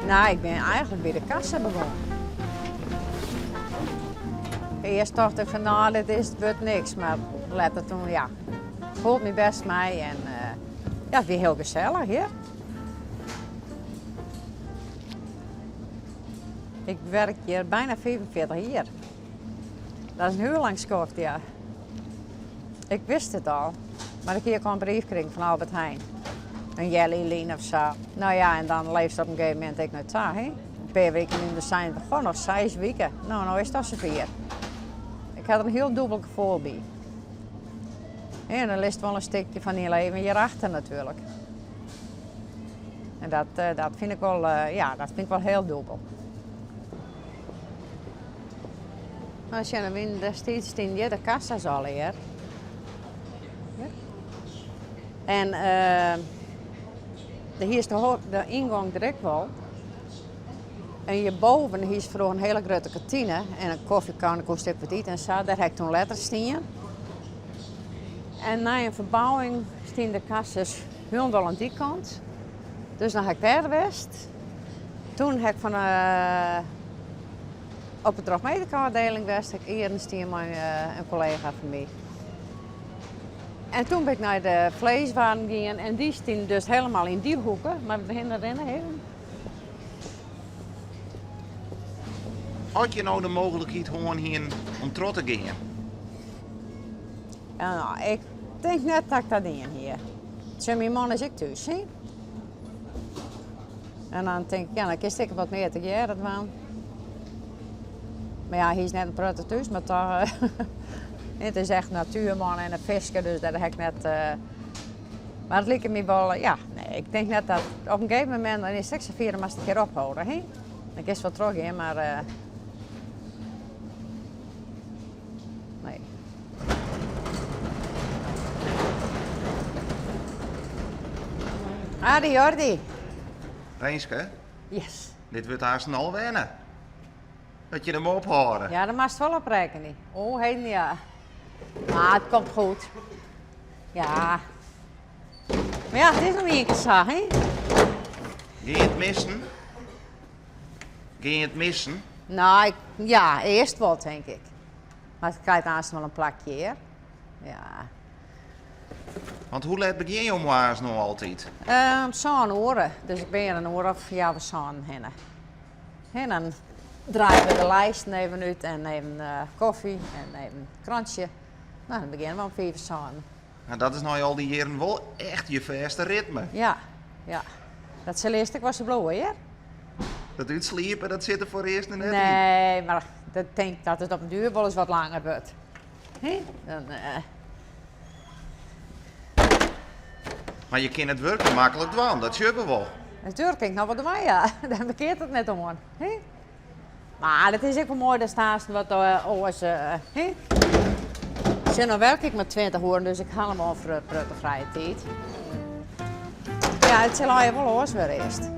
Nou, ik bin eigenlik by de kassa begûn. Earst tocht ik fan no, dit is, wurdt niks, mar letter toen, ja, foel it my bêst mei en ja, it wie hiel gesellich hjir. Ik wurk hjir bijna 45 jier. Dat is in hiel lang skoft, ja. Ik wist it al, mar ik hie ek al in brief krigen fan Albert Heijn. In healjier lyn of sa. No ja, en dan leefst op in gegeven momint ek nei ta, hè. In pear wiken lyn seine se, goh, noch seis wiken. No, no is it al safier. Ik ha der in hiel dûbel gefoel by. En dan litst wol in stikje fan dyn leven hjir achter natuerlik. En dat, dat fyn ik wol, ja, dat fyn ik wol hiel dûbel. No sjen, dan wienen destiids stienen hjir de kassa's allegear. En dêr hiest de yngong der ek wol. En hjirboven hiest froeger in hiele grutte kantine en in kofjekan, koest ek wat ite en sa. Dêr ha ik toen letter stien. En nei in ferbouwing stienen de kassa's hielendal oan dy kant. Dus dan ha ik dêr west. Toen ha ik fan op de drogmedicafdeling west, ha ik jierren stien mei in kollega fan my. En toen bin ik nei de vleeswaren gien en dy stienen dus helemaal yn dy hoeke. Mar we hinne rinne even. As je no de mooglikheid hân hienen om troch te gean? Ja, no, ik tink net dat ik dat dien hie. Tsjin myn man is ek thús, hè? En dan tink ik, ja, dan kinst ek wat mear tegearre dwaan. Mar ja, hy is net in protte thús, mar toch, it is echt in natuerman en in fisker, dus dêr ha ik net. Mar it liket my wol, ja, nee, ik tink net dat. Op in gegeven momint dan is it ek safier, dan moatst in kear ophâlde, hè? Dan kinst wol trochgean, mar nee. Adi Jordi. Rinske? Yes. Dit wurdt haast al wenne. Dat je dermei ophâlde. Ja, dêr moatst wol op rekkenje. Oh, heden ja. Mar it komt goed. Ja. Mar ja, it is noch ien kear sa, hè? Gean je it missen? Gean je it missen? No, ik, ja, earst wol, tink ik. Mar it krijt aanst wol in plakje hjir. Ja. Want hoe let begjin jo moarns no altyd? Om sân oere. Dus ik bin hjir in oere of healwei sânen hinne. En dan draaie we de lijsten even út en even kofje en even in krantsje. No, dan begjinne we om fiif foar sânen. No, dat is nei al dy jierren wol echt je fêste ritme. Ja, ja. Dat sil earst ek wol sa bliuwe, hear. Dat útsliepen, dat sit der foarearst noch net yn. Nee, mar ik tink dat it op 'en duer wolris wat langer wurdt. Hè? Dan, Mar je kinne it wurk maklik dwaan, dat sjogge we wol. It wurk kin ik noch wol dwaan, ja. Dêr bekeart it net oan. Hè? Mar it is ek wol moai datst aanst wat oars. Hè? Sjoch, no werk ik mar 20 oeren, dus ik ha wol in protte frije tiid. Ja, it sil allegear wol oars wurde earst.